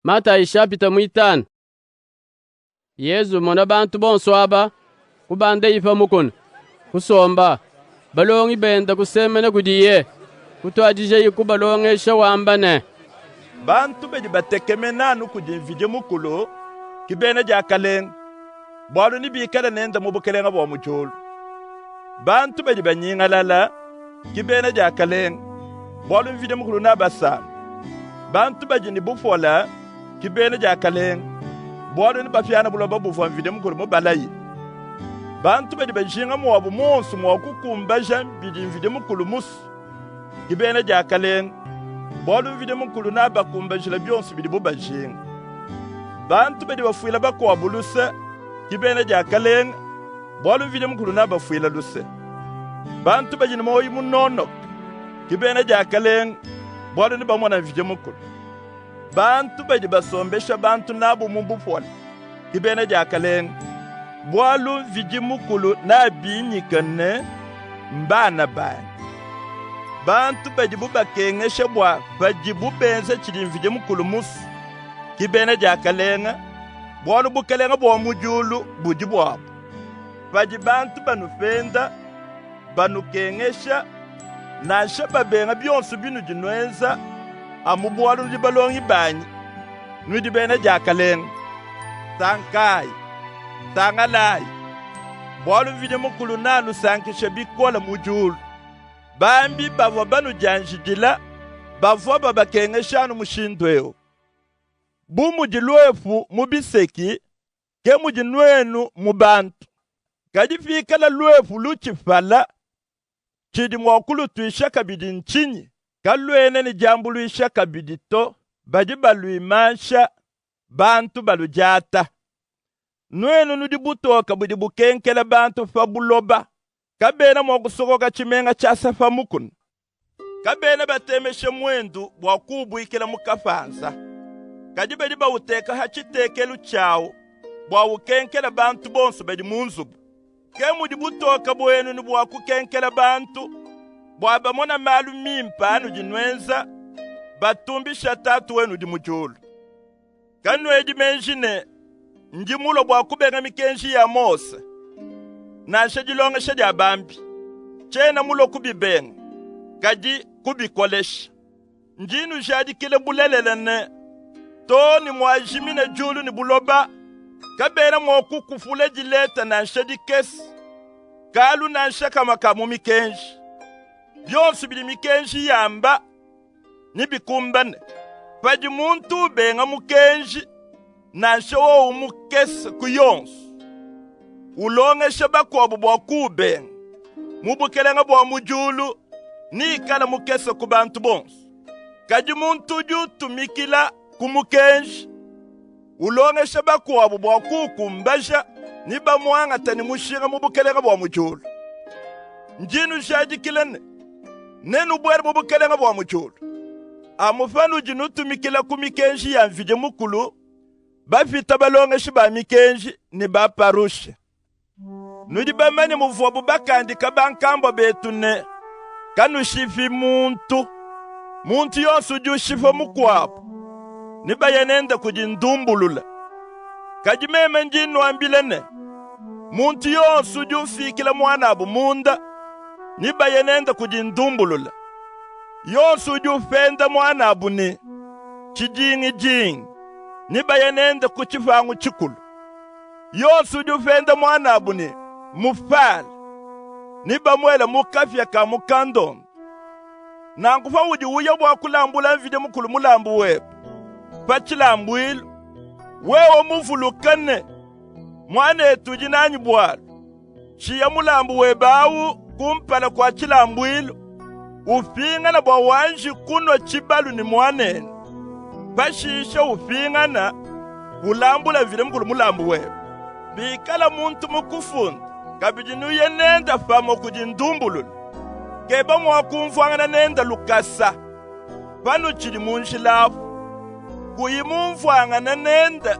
Matayi shapita muitanu. Yezu umona bantu bonso aba, kubandaye pa mukuna, kusomba. Balongi bende kusemena kudiye, kutuadijaye kubalongesha wamba ne: Bantu badi batekemena anu kudi Mvidi Mukulu ke bena diakalenga, bualu nebikale nende mu bukalenga bua mu diulu. Bantu badi banyingalala ke bena diakalenga, bualu Mvidi Mukulu neabasambe. Bantu badi ne bupole ke bena diakalenga, bualu nebapiane buloba buvua Mvidi Mukulu mubalaye. Bantu badi bajinga muabu muonsu mua kukumbaja bidi Mvidi Mukulu musue, ke bena diakalenga, bualu Mvidi Mukulu neabakumbajile bionsu bidibu bajinga. Bantu badi bafuila bakuabu luse, ke bena diakalenga, bualu Mvidi Mukulu neabafuile luse. Bantu badi ne muoyi munonoke, ke bena diakalenga, bualu nebamone Mvidi Mukulu. Bantu badi basombesha bantu nabu mu bupole, ke bena diakalenga, bualu Mvidi Mukulu neabinyike ne, mbana banyi. Bantu badibu bakengesha bua padibu benza tshidi Mvidi Mukulu musue, ke bena diakalenga, bualu bukalenga bua mu diulu budi buabu. Padi bantu banupenda, banukengesha, nansha babenga bionso binudi nuenza, amu bualu nudi balongi banyi, nudi bena diakalenga. Sankayi, tangalayi, bualu Mvidi Mukulu neanusankishe bikole mu diulu. Bambi bavua banudianjidila bavua babakengesha anu mushindu ewu. Bu mudi luepu mu biseki, ke mudi nuenu mu bantu. Kadi pikala luepu lutshipala, tshidi mua kulutuisha kabidi ntshinyi? Kaluena ne diambuluisha kabidi to, badi baluimansha, bantu baludiata. Nuenu nudi butoke budi bukenkela bantu pa buloba. Kabena mua kusokoka tshimenga tshiasa pa mukuna. Kabena batemesha muendu bua kuubuikila mu kapanza, kadi badi bauteka ha tshitekelu tshiawu bua ukenkele bantu bonso badi mu nzubu. Ke mudi butoke buenu ne bua kukenkela bantu, bua bamone malu mimpe anudi nuenza, batumbisha Tatu wenu udi mu diulu. Kanuedi meji ne, ndi mulue bua kubenga mikenji ya Mose, nansha dilongesha dia bambi. Tshiena mulue kubibenga, kadi kubikolesha. Ndi nujadikila bulelela ne, too ne muajimina diulu ne buloba, kabena mua kukupula dileta nansha dikese, kalu nansha kamue ka mu mikenji. Bionso bidi mikenji yamba nebikumbane. Padi muntu ubenga mukenji, nansha wowu mukese ku yonso, ulongesha bakuabu bua kuubenga, mu bukelenge bua mu diulu neikale mukese ku bantu bonso. Kadi muntu udi utumikila ku mukenji, ulongesha bakuabu bua kuukumbaja, nebamuangate ne mushinga mu bukelenge bua mu diulu. Ndi nnujadikila ne, nenubuele mu bukelenge bua mu diulu amu panudi nutumikila ku mikenji ya Mvidi Mukulu, bapita balongeshi ba mikenji ne Baparushe. Nudi bamanye muvuabu bakandika bankambua betu ne, Kanushipi muntu. Muntu yonso udi ushipa mukuabu, nebaye nende kudi ndumbulula. Kadi meme ndi nnuambila ne, muntu yonso udi ufikila muanabu munda, nebaye nende kudi ndumbulula. Yonso udi upenda muanabu ne tshidingidingi, nebaye nende ku tshipangu tshikulu. Yonso udi upenda muanabu ne mupale, nebamuele mu kapia ka mu kandonda. Nanku paudi uya bua kulambula Mvidi Mukulu mulambu webe pa tshilambuilu, wewe muvuluke ne, muanetu udi nanyi bualu, shiya mulambu webe awu kumpala kua tshilambuilu, upingana bua wanji kunua tshibalu ne muanenu. Pashishe upingana, ulambula Mvidi Mukulu mulambu webe. Bikala muntu mukufunde, kabidi nuye nende pamue kudi ndumbulula. Keba mua kumvuangana nende lukasa panutshidi mu njila apu. Kuyi mumvuangane nende,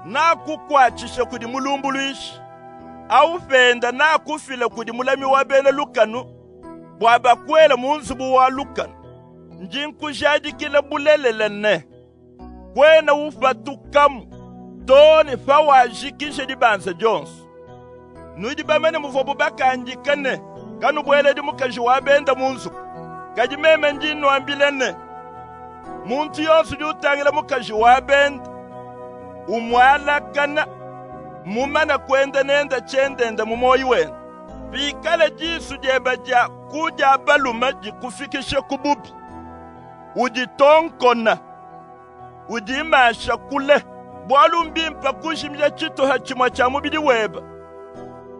nakukuatshisha kudi mulumbuluishi, awu pende nakufila kudi mulami wa bena lukanu bua bakuele mu nzubu wa lukanu. Ndi nkujadikila bulelela ne, Kuena upatukamu too ne pawajikija dibanza dionso. Nudi bamanye muvuabu bakandike ne, kanubueledi mukaji wa bende mu nzubu. Kadi meme ndi nnuambila ne, muntu yonso udi utangila mukaji wa bende, umualakana, mumane kuenda nende tshiendenda mu muoyo wende. Pikala disu diebe dia ku dia balume dikufikisha ku bubi, uditonkona, udimansha kule. Bualu mbimpe kujimija tshituha tshimue tshia mubidi webe,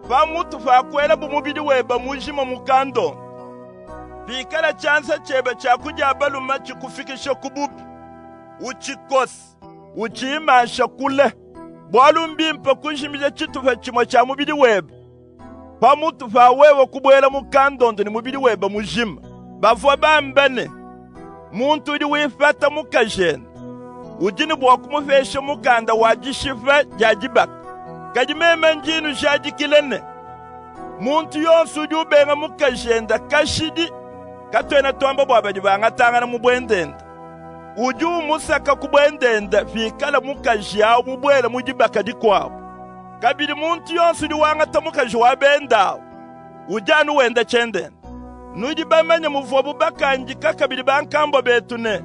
pamutu pa kuelabu mubidi webe mujima mu kandonda. Pikala tshianza tshiebe tshia ku dia balume tshikufikisha ku bubi, utshikose, utshimansha kule. Bualu mbimpe kujimija tshitupa tshimue tshia mubidi webe, pamutu pa wewe kubuela mu kandonda ne mubidi webe mujima. Bavua bambe ne, muntu udi wipata mukajende udi ne bua kumupesha mukanda wa dishipa dia dibaka. Kadi meme ndi nnujadikila ne, muntu yonso udi ubenga mukajende kashidi, katuena tuamba bua badi bangatangana mu buendenda, udi umusaka ku buendenda pikala mukaji awu mubuele mu dibaka dikuabu. Kabidi muntu yonso udi wangata mukaji wa bende awu udi anu wenda tshiendenda. Nudi bamanye muvuabu bakandika kabidi bankambua betu ne,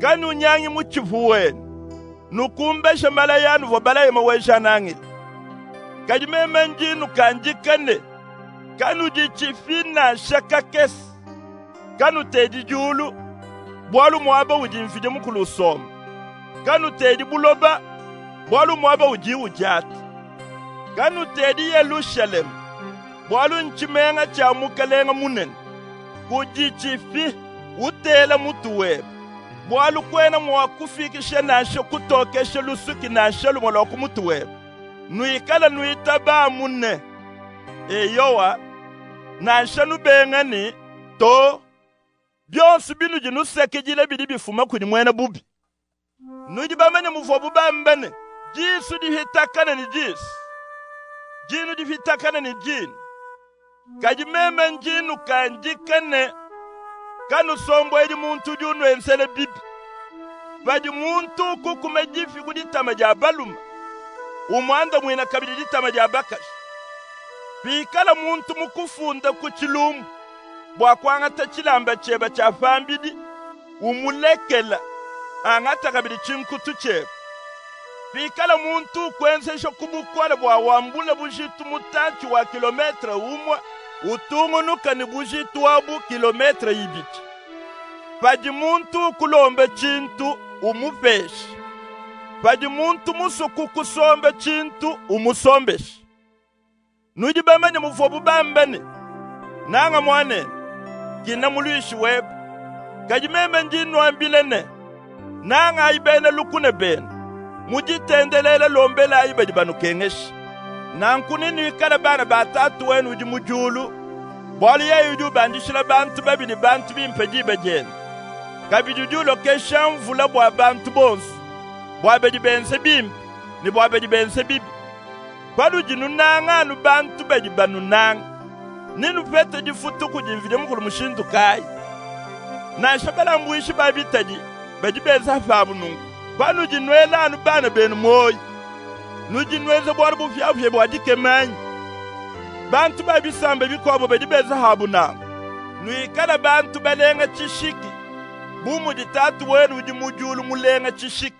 kanunyangi mutshipu wenu, nukumbaje malaya anuvua balaye Maweja-Nangila. Kadi meme ndi nnukandika ne, kanuditshipi nansha kakese, kanutedi diulu, bualu muaba udi Mvidi Mukulu usomba, kanutedi buloba, bualu muaba udi udiata, kanutedi Yelushalema, bualu ntshimenga tshia Mukalenga munene. Kuditshipi, utela mutu webe, bualu kuena mua kufikisha nansha kutokesha lusuki nansha lumue lua ku mutu webe. Nuikale nuitaba amu ne, eyowa, nansha nubenga ne, to. Bionso binudi nusakidila bidi bifuma kudi muena bubi. Nudi bamanye muvuabu bambe ne, disu dipitakane ne disu, dinu dipitakane ne dinu. Kadi meme ndi nnukandika ne, kanusombuedi muntu udi unuenzela bibi. Padi muntu ukukuma dipi ku ditama dia balume, umuandamuina kabidi ditama dia bakaji. Pikala muntu mukufunde ku tshilumbu bua kuangata tshilamba tshiebe tshia pambidi, umulekela, angata kabidi tshinkutu tshiebe. Pikala muntu ukuenzeja ku bukole bua wambule bujitu mutantshi wa kilometre umue, utungunuka ne bujitu abu kilometre ibidi. Padi muntu ukulomba tshintu, umupeshe. Padi muntu musue kukusomba tshintu, umusombeshe. Nudi bamanye muvuabu bambe ne, nanga muanenu, kina muluishi webe. Kadi meme ndi nnuambila ne, nangayi bena lukuna benu, mu ditendelela lombelayi badi banukengesha. Nanku nenuikale bana ba Tatu wenu udi mu diulu, bualu yeye udi ubandishila bantu babi ne bantu bimpe diba diende. Kabidi udi ulokesha mvula bua bantu bonso, bua badi benze bimpe ne bua badi benze bibi. Panudi nunanga anu bantu badi banunanga, nenupete difutu kudi Mvidi Mukulu mushindu kaayi? Nansha balambuishi ba bitadi badi benza pabu nunku. Panudi nuela anu bana benu muoyi, nudi nuenza bualu bupiabupia bua dikema anyi? Bantu ba bisamba bikuabu badi benza pabu nanku. Nuikale bantu balenga tshishiki, bu mudi Tatu wenu udi mu diulu mulenga tshishiki.